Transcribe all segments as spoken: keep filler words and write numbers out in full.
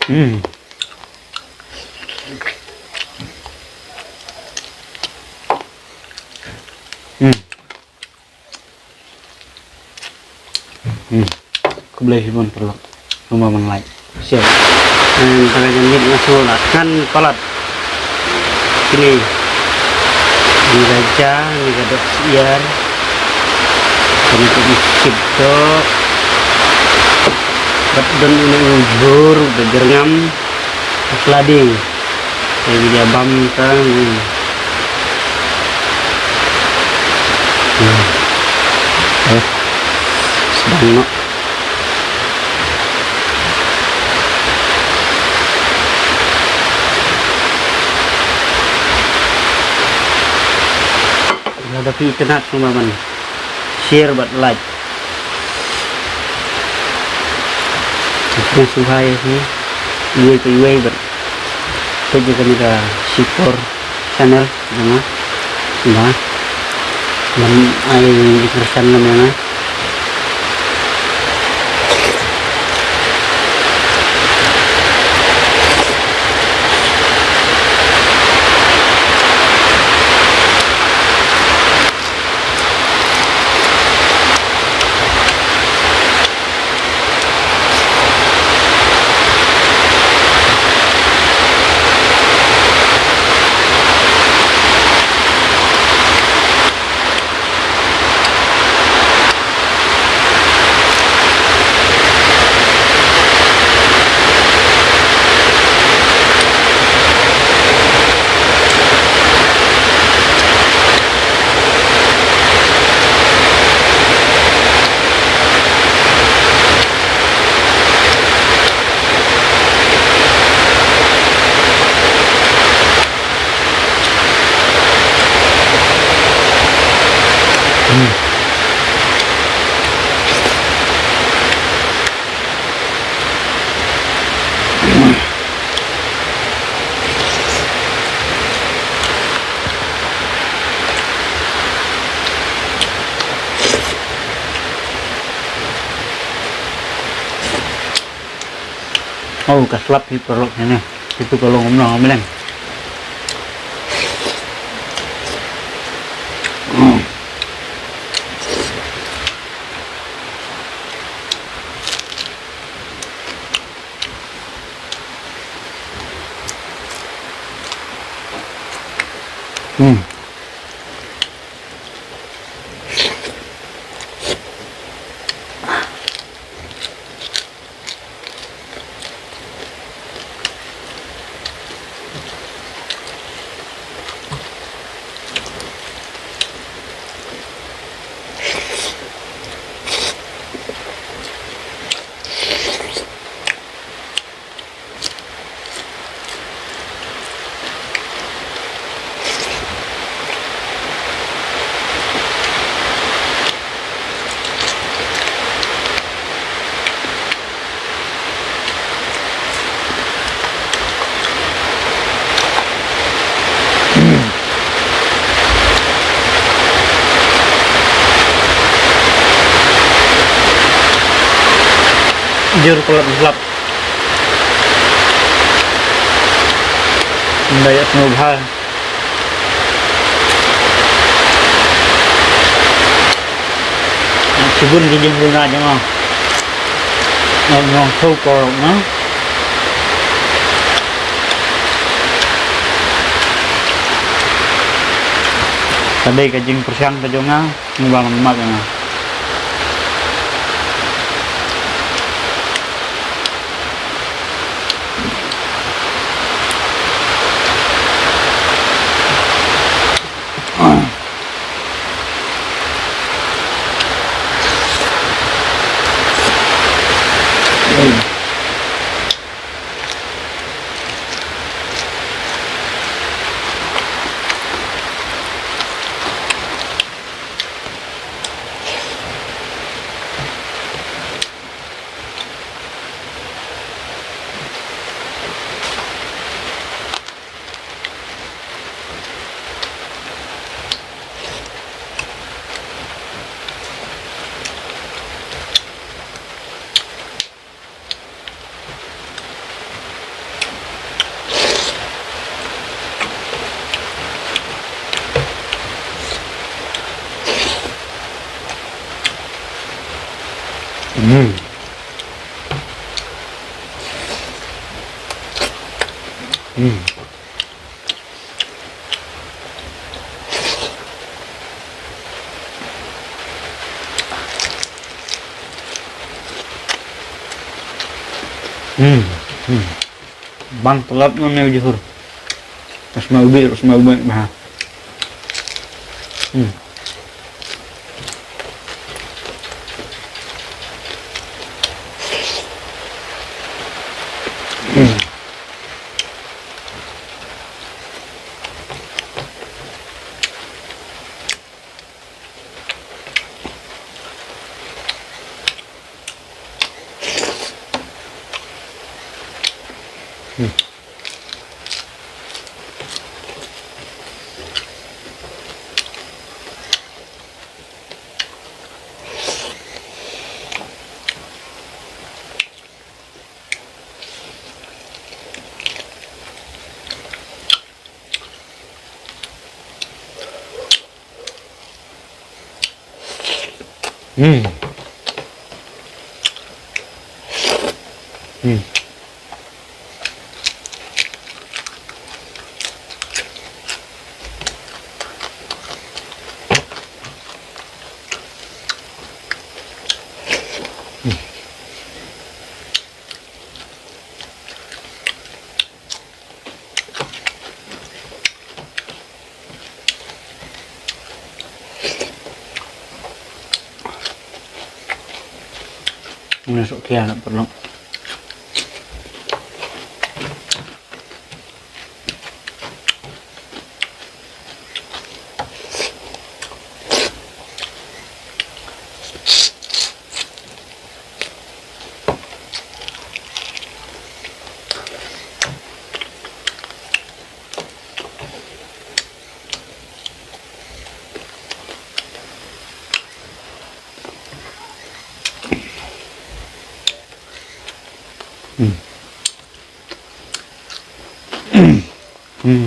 Hmm. Hmm. Hmm. Khublei shibun paralok. Kumba ban like, share. Hmm, tang ka janmiet nga shu la khan palat. Kine. Ni ka ja, ni ka dok siar. Kane ka iskit dok. Bad don ine u jhur, u jyrngam. Sladi. Te video bam tang. Hmm. Eh. Sedang nok. Lada phi itynnad sngewbha ban share bad like. Nga sngewbha ïa phi iwei pa iwei bad peit ïa kane ka Shipor channel jong nga. Sngewbha ban ai jingkyrshan lem ïa nga. Oh, ka slap hi paralok ne. Itu ka long kumno, meleng. Hmm. Jur kulap slap. Nda ïa sngewbha. Shibun ki jingruna jong nga. Nga, nga shu por na. Ka dei ka jingpyrshang ka jong nga. Ngi ba man mat ïa nga. Hmm. Hmm. Hmm. Hmm. Bang telap ngan neu jehur. Pas mau bi, pas mau bi, bah. Hmm. Hmm. Hmm. Hmm. Ngan sok khia na perlok. Hmm. Hmm. Hmm.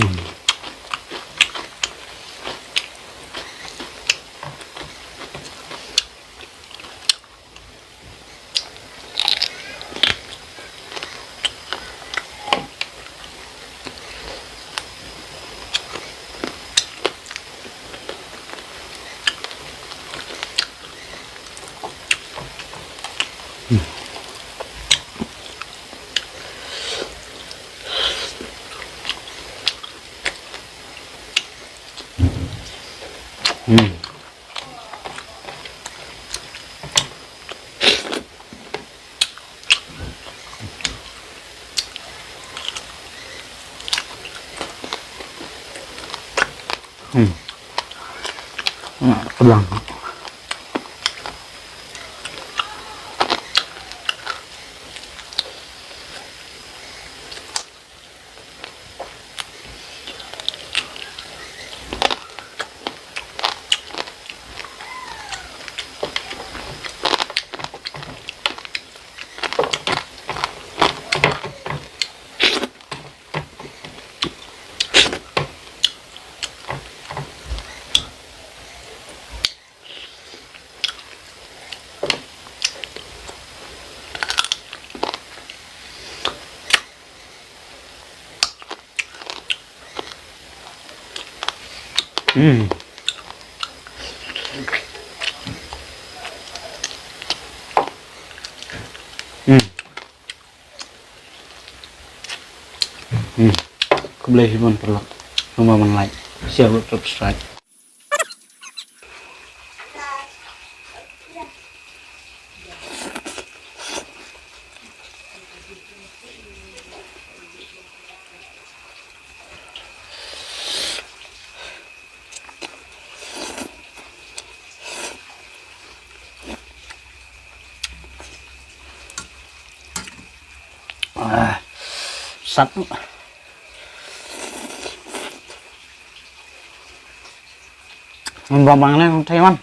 Hmm. Nah, pelang. Hmm. Hmm. Hmm. Khublei shibun paralok. Sngewbha ban like, share bad subscribe. Ah, sat. Bang bang ne Taiwan.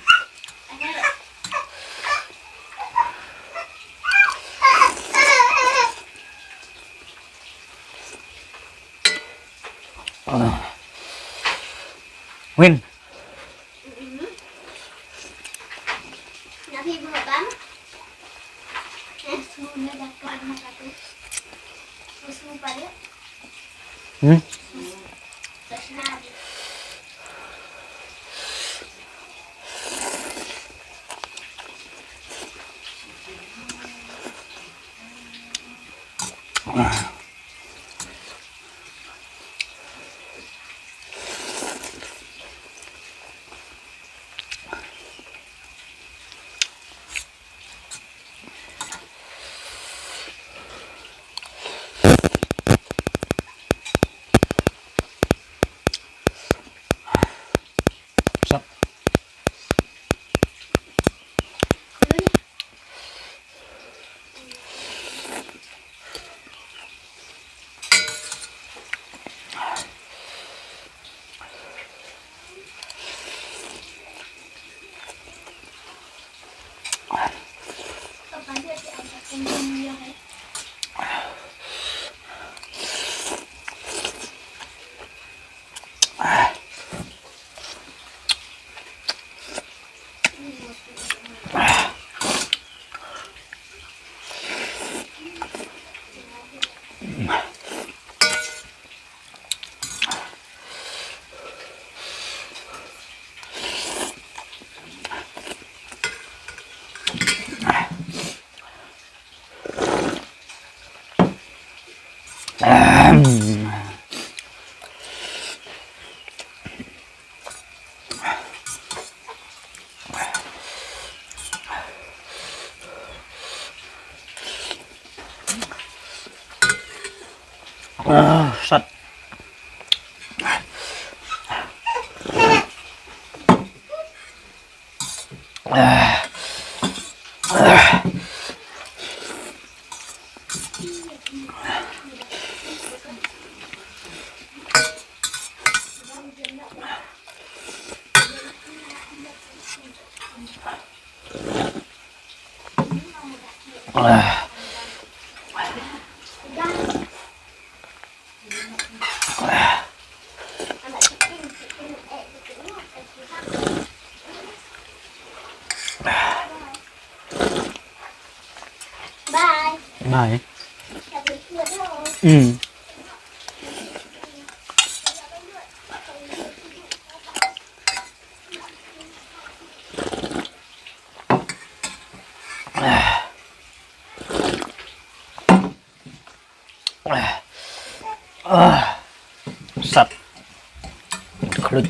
Ah. Win. Hmm? Ah, sat. Bye. Bye. Mm. Ah. Ah. Sat. Khlut.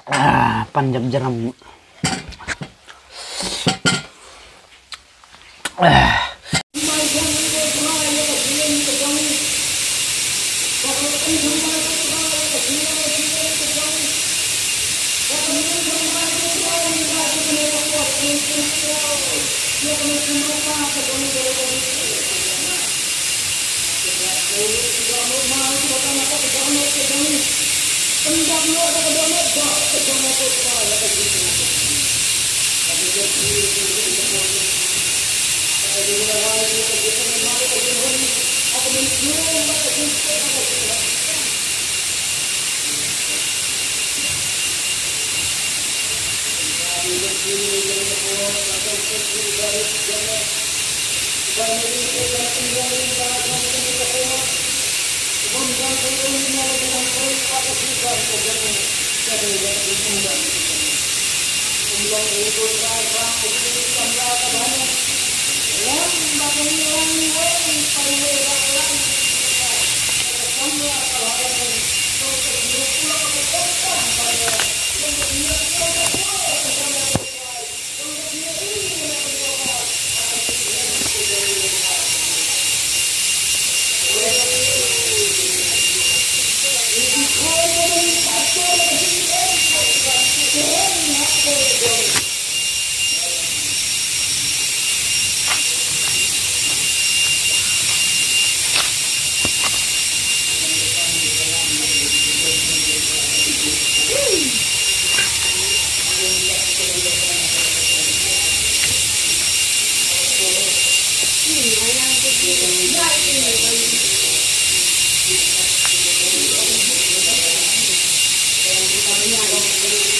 Ah, pan jap jaram. Ah.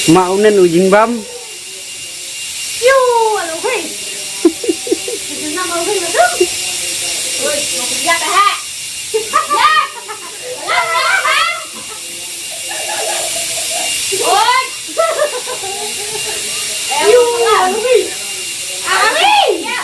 Ma unen u jingbam. Yu, alo hui. Yu na ma hui ma tu. Oi, ma ku ya ta ha. Ya. Oi. Yu, alo hui. Ami. Ya.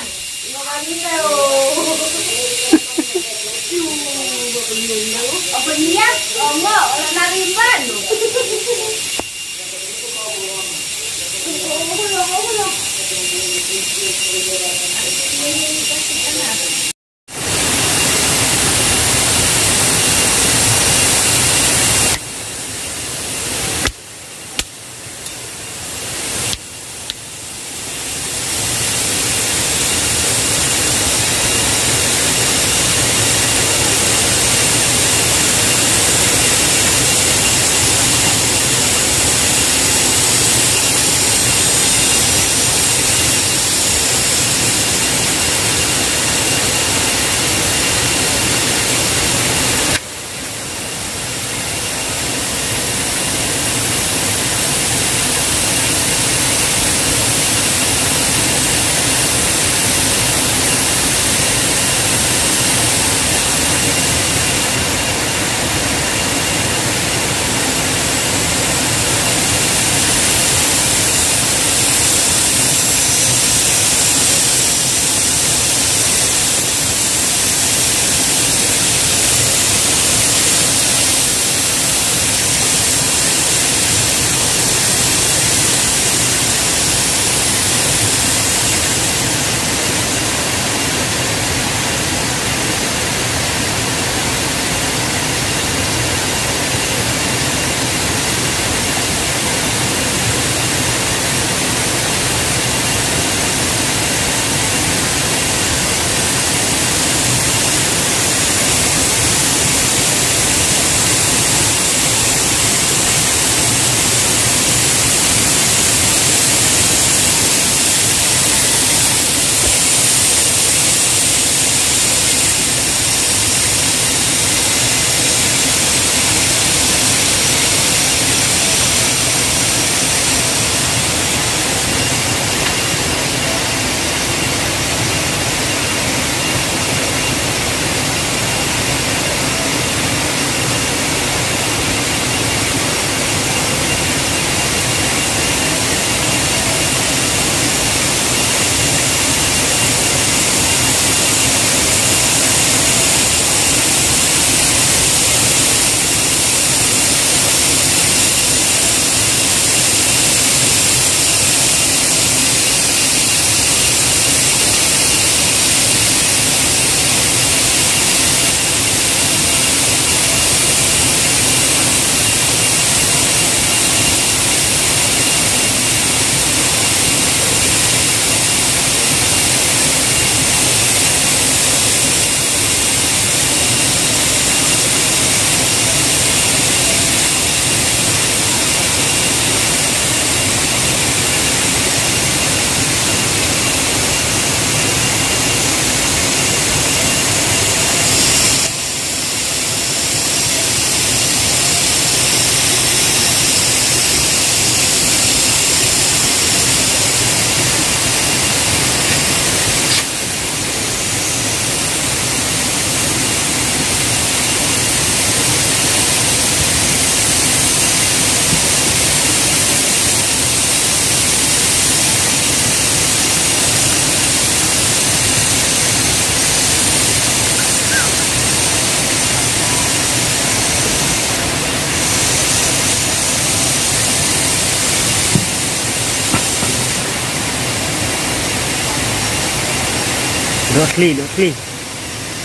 Doh thli, doh thli.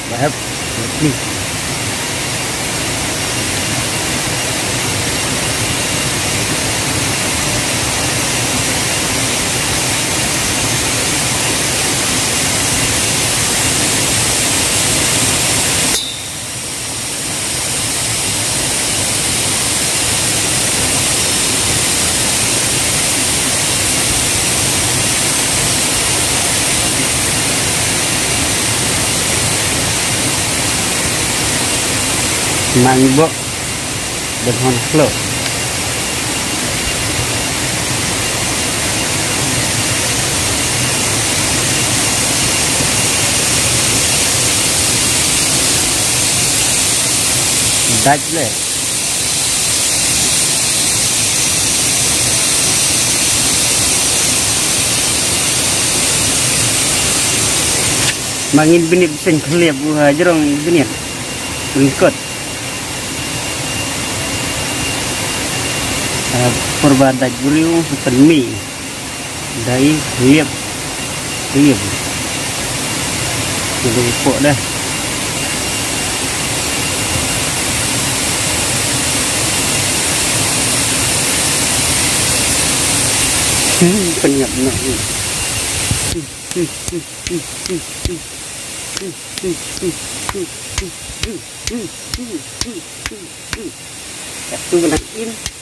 Bahep, doh thli. Nang bok. Dep hon hlo. Dait le. Ma ngin bniat seng khliep u ha jrong bniat. Ringkot. Ah, pyrba dait briew pynmi. Dai liep. Liep. Jadi pok dah. Hmm, penyap nak. Hmm, hmm, hmm, hmm, hmm, hmm. Hmm, hmm, hmm, hmm, hmm, hmm, hmm, hmm, hmm, hmm, hmm, hmm. Kat tu nak in.